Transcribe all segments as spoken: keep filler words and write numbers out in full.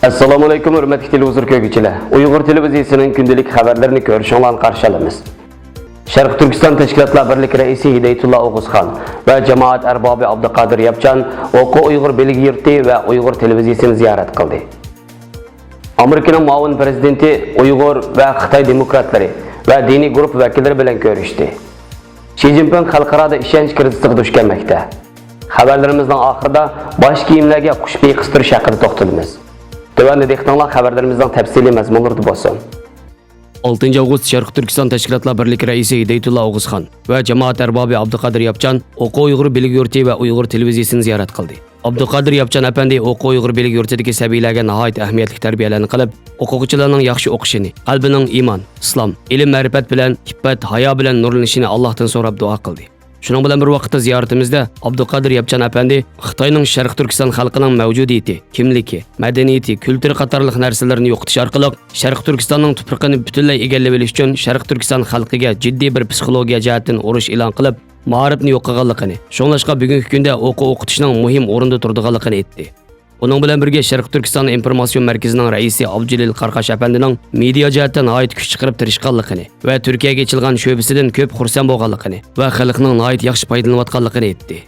ئەسسالامۇئەلەيكۇم، ھۆرمەتلىك تېلېۋىزور كۆرگۈچىلەر! ئۇيغۇر تېلېۋىزىيىسىنىڭ كۈندىلىك خەۋەرلىرىنى كۆرۈشۈڭلارنى قارشى ئالىمىز. شەرقىي تۈركىستان تەشكىلاتلار بىرلىكى رەئىسى ھىدايەتۇللا ئوغۇزخان ۋە جامائەت ئەربابى ئابدۇقادىر ياپچان ئوقۇ ئۇيغۇر بىلگە يۇرتى ۋە ئۇيغۇر تېلېۋىزىيىسىنى زىيارەت قىلدى. ئامېرىكىنىڭ مۇئاۋىن پرېزىدېنتى ئۇيغۇر ۋە خىتاي دېموكراتلىرى ۋە دىنىي گۇرۇپپا ۋەكىللىرى بىلەن كۆرۈشتى. شى جىنپىڭ خەلقئارادا ئىشەنچ كىرىزىسىغا دۇچ كەلمەكتە. خەۋەرلىرىمىزنىڭ ئاخىرىدا باش كىيىملەرگە خۇش پېيى قىستۇرۇش ھەققىدە توختىلىمىز. تۆۋەندە دىققىتىڭلار خەۋەرلىرىمىزنىڭ تەپسىلىي مەزمۇنلىرىدا بولسۇن. ئالتىنچى ئاۋغۇست شەرقىي تۈركىستان تەشكىلاتلار بىرلىكى رەئىسى ھىدايەتۇللا ئوغۇزخان ۋە جامائەت ئەربابى ئابدۇقادىر ياپچان ئوقۇ ئۇيغۇر بىلگە يۇرتى ۋە ئۇيغۇر تېلېۋىزىيىسىنى زىيارەت قىلدى. ئابدۇقادىر ياپچان ئەپەندى ئوقۇ ئۇيغۇر بىلگە يۇرتىدىكى سەبىيلەرگە ناھايىتى ئەھمىيەتلىك تەربىيەلەرنى قىلىپ، ئوقۇغۇچىلارنىڭ ياخشى ئوقۇشىنى، قەلبىنىڭ ئىمان، ئىسلام، ئىلىم-مەرىپەت بىلەن ئىپپەت، ھايا بىلەن نۇرلىنىشىنى ئاللاھتىن سوراپ دۇئا قىلدى. شۇنىڭ بىلەن بىر ۋاقىتتا زىيارىتىمىزدە ئابدۇقادىر ياپچان ئەپەندى خىتاينىڭ شەرقىي تۈركىستان خەلقىنىڭ مەۋجۇدىيىتى، كىملىكى، مەدەنىيىتى، كۈلتۈرى قاتارلىق نەرسىلىرىنى يوقىتىش ئارقىلىق شەرقىي تۈركىستاننىڭ تۇپرىقىنى پۈتۈنلەي ئىگىلىۋېلىش ئۈچۈن شەرقىي تۈركىستان خەلقىگە جىددىي بىر پسىخولوگىيە جەھەتتىن ئۇرۇش ئېلان قىلىپ، مائارىپنى يوق قىلغانلىقىنى، شۇڭلاشقا بۈگۈنكى كۈندە ئوقۇ ئوقۇتۇشنىڭ مۇھىم ئورۇندا تۇرىدىغانلىقىنى ئېيتتى. ئۇنىڭ بىلەن بىرگە، شەرقىي تۈركىستان ئىنفورماتسىيون مەركىزىنىڭ رەئىسى ئابدۇجېلىل قاراقاش ئەپەندىنىڭ مېدىيا جەھەتتە ناھايىتى كۈچ چىقىرىپ تىرىشقانلىقىنى ۋە تۈركىيەگە ئېچىلغان شۆبىسىدىن كۆپ خۇرسەن بولغانلىقىنى ۋە خەلقنىڭ ناھايىتى ياخشى پايدىلىنىۋاتقانلىقىنى ئېيتتى.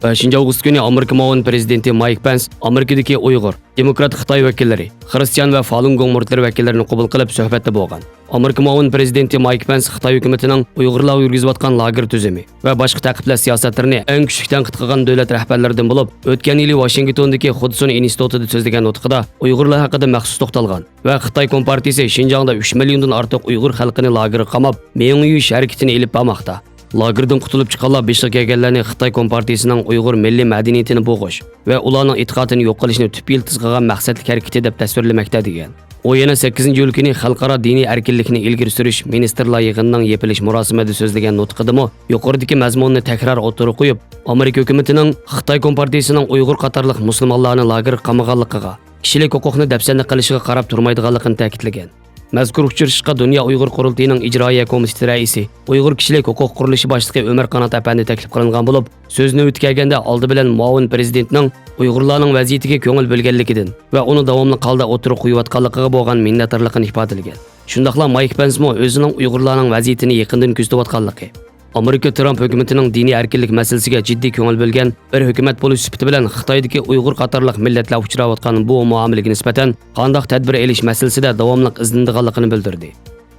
بەشىنچى ئاۋغۇست كۈنى ئامېرىكا مۇئاۋىن پرېزىدېنتى مايك پەنس ئامېرىكىدىكى ئۇيغۇر، دېموكرات خىتاي ۋەكىللىرى، خىرىستىيان ۋە فالۇن گوڭ مۇرىتلىرى ۋەكىللىرىنى قوبۇل قىلىپ سۆھبەتتە بولغان. ئامېرىكا مۇئاۋىن پرېزىدېنتى مايك پەنس خىتاي ھۆكۈمىتىنىڭ ئۇيغۇرلارغا يۈرگۈزۈۋاتقان لاگېر تۈزۈمى ۋە باشقا تەقىبلەش سىياسەتلىرىنى ئەڭ كۈچلۈك تەنقىد قىلغان دۆلەت رەھبەرلىرىدىن بولۇپ، ئۆتكەن يىلى ۋاشىنگتوندىكى خۇدسۇن ئىنستىتۇتىدا سۆزلىگەن نۇتقىدا ئۇيغۇرلار ھەققىدە مەخسۇس توختالغان ۋە خىتاي كومپارتىيىسى شىنجاڭدا ئۈچ مىليوندىن ئارتۇق ئۇيغۇر خەلقىنى لاگېرغا قاماپ، مېڭىۋېلىش ھەرىكىتىنى ئېلىپ بارماقتا. لاگېردىن قۇتۇلۇپ چىققانلار بېشىغا كەلگەنلەرنى خىتاي كومپارتىيىسىنىڭ ئۇيغۇر مىللىي مەدەنىيىتىنى بوغۇش ۋە ئۇلارنىڭ ئېتىقادىنى يوق قىلىشنى تۈپ يىلتىز قىلغان مەقسەتلىك ھەرىكىتى دەپ تەسۋىرلىمەكتە، دېگەن. ئۇ يەنە سەككىزىنچى ئىيۇل كۈنى خەلقئارا دىنىي ئەركىنلىكنى ئىلگىرى سۈرۈش مىنىستىرلار يىغىنىنىڭ يېپىلىش مۇراسىمىدا سۆزلىگەن نۇتقىدىمۇ يۇقىرىدىكى مەزمۇننى تەكرار ئوتتۇرىغا قويۇپ، ئامېرىكا ھۆكۈمىتىنىڭ خىتاي كومپارتىيىسىنىڭ ئۇيغۇر قاتارلىق مۇسۇلمانلارنى لاگېرغا قامىغانلىقىغا، كىشىلىك ھوقۇقنى دەپسەندە قىلىشىغا قاراپ تۇرمايدىغانلىقىنى تەكىتلىگەن. مەزكۇر ئۇچرىشىشقا دۇنيا ئۇيغۇر قۇرۇلتىيىنىڭ ئىجرائىيە كومىتېتى رەئىسى، ئۇيغۇر كىشىلىك ھوقۇق قۇرۇلۇشى باشلىقى ئۆمەر قانات ئەپەندى تەكلىپ قىلىنغان بولۇپ، سۆز نۆۋىتى كەلگەندە، ئالدى بىلەن مۇئاۋىن پرېزىدېنتنىڭ ئۇيغۇرلارنىڭ ۋەزىيىتىگە كۆڭۈل بۆلگەنلىكىدىن ۋە ئۇنى داۋاملىق ھالدا ئوتتۇرىغا قويۇۋاتقانلىقىغا بولغان مىننەتدارلىقىنى ئىپادىلىگەن. شۇنداقلا مايك پەنسمۇ ئۆزىنىڭ ئۇيغۇرلارنىڭ ۋەزىيىتىنى يېقىندىن كۆزىتىۋاتقانلىقى، ئامېرىكا ترامپ ھۆكۈمىتىنىڭ دىنىي ئەركىنلىك مەسىلىسىگە جىددىي كۆڭۈل بۆلگەن بىر ھۆكۈمەت بولۇش سۈپىتى بىلەن خىتايدىكى ئۇيغۇر قاتارلىق مىللەتلەر ئۇچراۋاتقان بۇ مۇئامىلىگە نىسبەتەن قانداق تەدبىر ئېلىش مەسىلىسىدە داۋاملىق ئىزدىنىدىغانلىقىنى بىلدۈردى.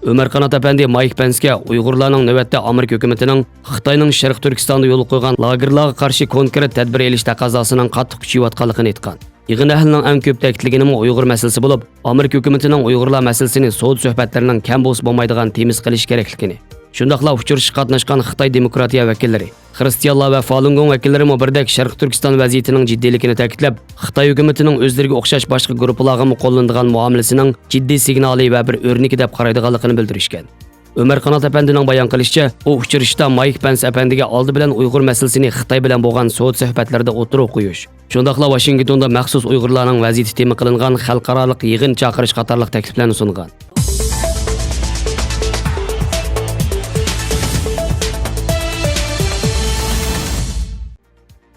ئۆمەر قانات ئەپەندى مايك پەنسكە ئۇيغۇرلارنىڭ نۆۋەتتە ئامېرىكا ھۆكۈمىتىنىڭ خىتاينىڭ شەرقىي تۈركىستاندا يولغا قويغان لاگېرلارغا قارشى كونكرېت تەدبىر ئېلىش تەقەززاسىنىڭ قاتتىق كۈچىيىۋاتقانلىقىنى ئېيتقان. يىغىن ئەھلىنىڭ ئەڭ كۆپ تەكىتلىگىنىمۇ ئۇيغۇر مەسىلىسى بولۇپ، ئامېرىكا ھۆكۈمىتىنىڭ ئۇيغۇرلار مەسىلىسىنى سودا سۆھبەتلىرىنىڭ كەم بولسا بولمايدىغان تېمىسى قىلىشى كېرەكلىكىنى، شۇنداقلا ئۇچرىشىشقا قاتناشقان خىتاي دېموكراتىيە ۋەكىللىرى، خىرىستىيانلار ۋە فالۇنگوڭ ۋەكىللىرىمۇ بىردەك شەرقىي تۈركىستان ۋەزىيىتىنىڭ جىددىيلىكىنى تەكىتلەپ، خىتاي ھۆكۈمىتىنىڭ ئۆزلىرىگە ئوخشاش باشقا گۇرۇپپىلارغىمۇ قوللىنىدىغان مۇئامىلىسىنىڭ جىددىي سىگنالى ۋە بىر ئۆرنىكى دەپ قارايدىغانلىقىنى بىلدۈرۈشكەن. ئۆمەر قانات ئەپەندىنىڭ بايان قىلىشىچە، ئۇ ئۇچرىشىشتا مايك پەنس ئەپەندىگە ئالدى بىلەن ئۇيغۇر مەسىلىسىنى خىتاي بىلەن بولغان سودا سۆھبەتلىرىدە ئوتتۇرىغا قويۇش، شۇنداقلا ۋاشىنگتوندا مەخسۇس ئۇيغۇرلارنىڭ ۋەزىيىتى تېما قىلىنغان خەلقئارالىق يىغىن چاقىرىش قاتارلىق تەكلىپلەرنى سۇنغان.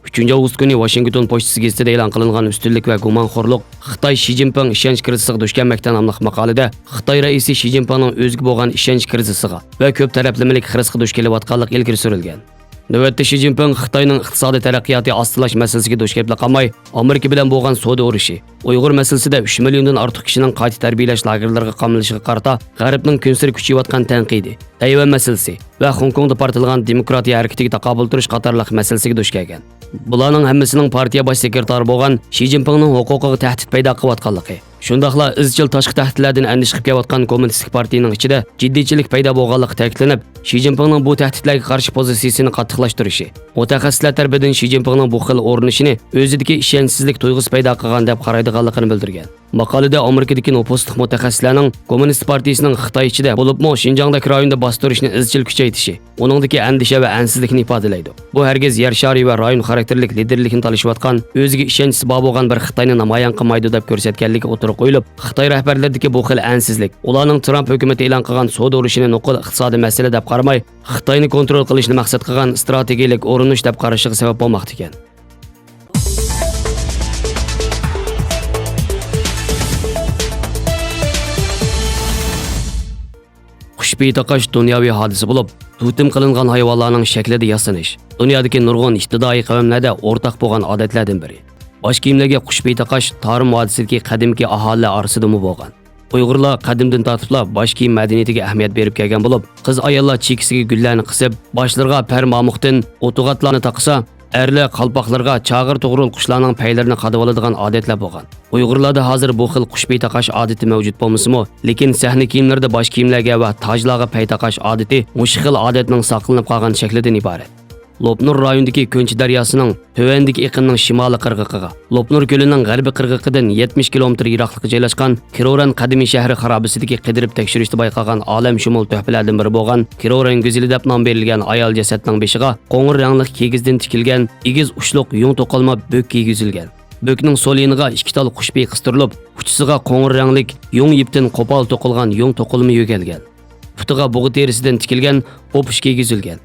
ئۈچىنچى ئاۋغۇست كۈنى ۋاشىنگتون پوچتىسى گېزىتىدە ئېلان قىلىنغان ئۈستۈنلۈك ۋە گۇمانخورلۇق، خىتاي شى جىنپىڭ ئىشەنچ كىرىزىسىغا دۇچ كەلمەكتە ناملىق ماقالىدە خىتاي رەئىسى شى جىنپىڭنىڭ ئۆزىگە بولغان ئىشەنچ كىرىزىسىغا ۋە كۆپ تەرەپلىمىلىك خىرىسقا دۇچ كېلىۋاتقانلىقى ئىلگىرى سۈرۈلگەن. نۆۋەتتە شى جىنپىڭ خىتاينىڭ ئىقتىسادىي تەرەققىياتى ئاستىلاش مەسىلىسىگە دۇچ كېلىپلا قالماي، ئامېرىكا بىلەن بولغان سودا ئۇرۇشى، ئۇيغۇر مەسىلىسىدە ئۈچ مىليوندىن ئارتۇق كىشىنىڭ قايتا تەربىيەلەش لاگېرلىرىغا قامىلىشىغا قارىتا غەربنىڭ كۈنسېرى كۈچىيىۋاتقان تەنقىدى، تەيۋەن مەسىلىسى ۋە خوڭكوڭدا پارتلىغان دېموكراتىيە ھەرىكىتىگە تاقابىل تۇرۇش قاتارلىق مەسىلىسىگە دۇچ كەلگەن. بۇلارنىڭ ھەممىسىنىڭ پارتىيە باش سېكرېتارى بولغان شى جىنپىڭنىڭ ھوقۇقىغا تەھدىت پەيدا قىلىۋاتقانلىقى، شۇنداقلا ئىزچىل تاشقى تەھدىتلەردىن ئەندىشە قىلىپ كېلىۋاتقان كوممۇنىستىك پارتىيىنىڭ ئىچىدە جىددىيچىلىك پەيدا بولغانلىقى تەكىتلىنىپ، شى جىنپىڭنىڭ بۇ تەھدىتلەرگە قارشى پوزىتسىيىسىنى قاتتىقلاشتۇرۇشى، مۇتەخەسسىسلەر تەرىپىدىن شى جىنپىڭنىڭ بۇ خىل ئورنىشىنى ئۆزىدىكى ئىشەنچسىزلىك تۇيغۇسى پەيدا قىلغان دەپ قارايدىغانلىقىنى بىلدۈرگەن. ماقالىدە ئامېرىكىدىكى نوپۇسلۇق مۇتەخەسسىسلەرنىڭ كوممۇنىست پارتىيىسىنىڭ خىتاي ئىچىدە، بولۇپمۇ شىنجاڭدەك رايوندا باستۇرۇشنى ئىزچىل كۈچەيتىشى، ئۇنىڭدىكى ئەندىشە ۋە ئەنسىزلىكنى ئىپادىلەيدۇ. بۇ ھەرگىز يەر شارى ۋە رايون خاراكتېرلىك لىدېرلىكنى تالىشىۋاتقان، ئۆزىگە ئىشەنچ سىپا بولغان بىر خىتاينى نامايان قىلمايدۇ، دەپ كۆرسەتكەنلىكى ئوتتۇرىغا قويۇلۇپ، خىتاي رەھبەرلىرىدىكى بۇ خىل ئەنسىزلىك ئۇلارنىڭ ترامپ ھۆكۈمىتى ئېلان قىلغان سودا ئۇرۇشىنى نوقۇل ئىقتىسادىي مەسىلە دەپ قارىماي، خىتاينى كونترول قىلىشنى مەقسەت قىلغان ئىستراتېگىيەلىك ئۇرۇنۇش دەپ قارىشىغا سەۋەب بولماقتا ئىكەن. قۇش پېيى تاقاش دۇنياۋى ھادىسە بولۇپ، توتېم قىلىنغان ھايۋانلارنىڭ شەكلىدە ياسىنىش، دۇنيادىكى نۇرغۇن ئىپتىدائىي قەۋملەردە ئورتاق بولغان ئادەتلەردىن بىرى. باش كىيىملەرگە قۇش پېيى تاقاش تارىم ۋادىسىدىكى قەدىمكى ئاھالىلەر ئارىسىدىمۇ بولغان. ئۇيغۇرلار قەدىمدىن تارتىپلا باش كىيىم مەدەنىيىتىگە ئەھمىيەت بېرىپ كەلگەن بولۇپ، قىز-ئاياللار چېكىسىگە گۈللەرنى قىسىپ، باشلىرىغا پەر مامۇقتىن ئوتۇغاتلارنى تاقىسا، ئەرلەر قالپاقلىرىغا چاغىر-توغرۇل قۇشلارنىڭ پەيلىرىنى قادىۋالىدىغان ئادەتلەر بولغان. ئۇيغۇرلاردا ھازىر بۇ خىل قۇش پېيى تاقاش ئادىتى مەۋجۇت بولمىسىمۇ، لېكىن سەھنە كىيىملىرىدە باش كىيىملەرگە ۋە تاجلارغا پەي تاقاش ئادىتى مۇشۇ خىل ئادەتنىڭ ساقلىنىپ قالغان شەكلىدىن ئىبارەت. لوپنۇر رايونىدىكى كۆنچى دەرياسىنىڭ تۆۋەندىكى ئېقىننىڭ شىمالىي قىرغىقىغا، لوپنۇر كۆلىنىڭ غەربىي قىرغىقىدىن يەتمىش كىلومېتىر يىراقلىققا جايلاشقان كىروران قەدىمىي شەھىرى خارابىسىدىكى قىدىرىپ تەكشۈرۈشتە بايقالغان ئالەمشۇمۇل تۆھپىلەردىن بىرى بولغان كىروران گۈزىلى دەپ نام بېرىلگەن ئايال جەسەتنىڭ بېشىغا قوڭۇر رەڭلىك كىگىزدىن تىكىلگەن ئېگىز ئۇچلۇق يۇڭ توقۇلما بۆك كىيگۈزۈلگەن. بۆكنىڭ سول يېنىغا ئىككى تال قۇش پېيى قىستۇرۇلۇپ، ئۇچىسىغا قوڭۇر رەڭلىك يۇڭ يىپتىن قوپال توقۇلغان يۇڭ توقۇلما يۆگەلگەن. پۇتىغا بۇغا تېرىسىدىن تىكىلگەن ئوپۇچ كىيگۈزۈلگەن.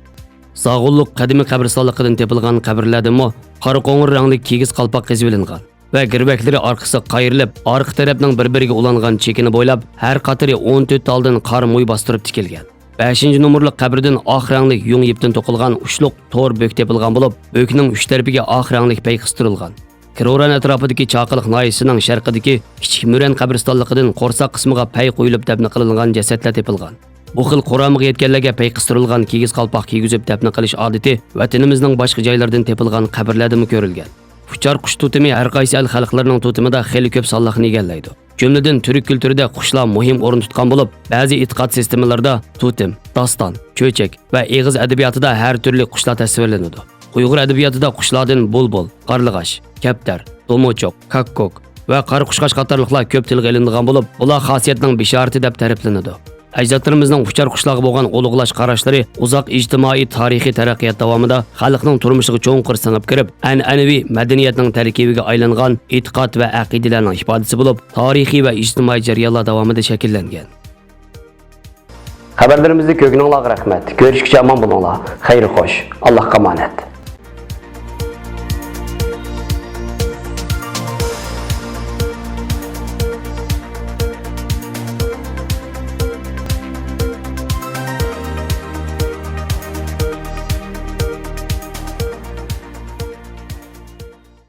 زاغۇنلۇق قەدىمىي قەبرىستانلىقىدىن تېپىلغان قەبرىلەردىنمۇ قارا قوڭۇر رەڭلىك كىگىز قالپاق قېزىۋېلىنغان ۋە گىرۋەكلىرى ئارقىسىغا قايرىلىپ، ئارقا تەرەپنىڭ بىر-بىرىگە ئۇلانغان چېكىنى بويلاپ، ھەر قاتىرى ئون تۆت تالدىن قارا موي باستۇرۇپ تىكىلگەن. بەشىنچى نومۇرلۇق قەبرىدىن ئاق رەڭلىك يۇڭ يىپتىن توقۇلغان ئۇچلۇق تور بۆك تېپىلغان بولۇپ، بۆكنىڭ ئۈچ تەرىپىگە ئاق رەڭلىك پەي قىستۇرۇلغان. كىروران ئەتراپىدىكى چاقىلىق ناھىيەسىنىڭ شەرقىدىكى كىچىك مۈرەن قەبرىستانلىقىدىن قورساق قىسمىغا پەي قويۇلۇپ دەپنە قىلىنغان جەسەتلەر تېپىلغان. بۇ خىل قۇرامىغا يەتكەنلەرگە پەي قىستۇرۇلغان كىگىز قالپاق كىيگۈزۈپ دەپنە قىلىش ئادىتى ۋەتىنىمىزنىڭ باشقا جايلىرىدىن تېپىلغان قەبرىلەردىمۇ كۆرۈلگەن. ئۇچار قۇش توتېمى ھەر قايسى ئەل خەلقلىرىنىڭ توتېمىدا خېلى كۆپ سانلىقنى ئىگىلەيدۇ. جۈملىدىن تۈرك كۈلتۈرىدە قۇشلار مۇھىم ئورۇن تۇتقان بولۇپ، بەزى ئېتىقاد سىستېمىلىرىدا توتېم، داستان، چۆچەك ۋە ئېغىز ئەدەبىياتىدا ھەر تۈرلۈك قۇشلار تەسۋىرلىنىدۇ. ئۇيغۇر ئەدەبىياتىدا قۇشلاردىن بۇلبۇل، قارلىغاچ، كەپتەر، دومۇچۇق، كاككۇك ۋە قارا قۇشقاچ قاتارلىقلار كۆپ تىلغا ئېلىنىدىغان بولۇپ، بۇلار خاسىيەتنىڭ بېشارىتى دەپ تەرىپلىنىدۇ. ئەجدادلىرىمىزنىڭ ئۇچار قۇشلارغا بولغان ئۇلۇغلاش قاراشلىرى ئۇزاق ئىجتىمائىي، تارىخىي تەرەققىيات داۋامىدا خەلقنىڭ تۇرمۇشىغا چوڭقۇر سىڭىپ كىرىپ، ئەنئەنىۋى مەدەنىيەتنىڭ تەركىبىگە ئايلانغان ئېتىقاد ۋە ئەقىدىلەرنىڭ ئىپادىسى بولۇپ، تارىخىي ۋە ئىجتىمائىي جەريانلار داۋامىدا شەكىللەنگەن. خەۋەرلىرىمىزنى كۆرگىنىڭلارغا رەھمەت. كۆرۈشكىچە ئامان بولۇڭلار. خەير خوش. ئاللاھقا ئامانەت.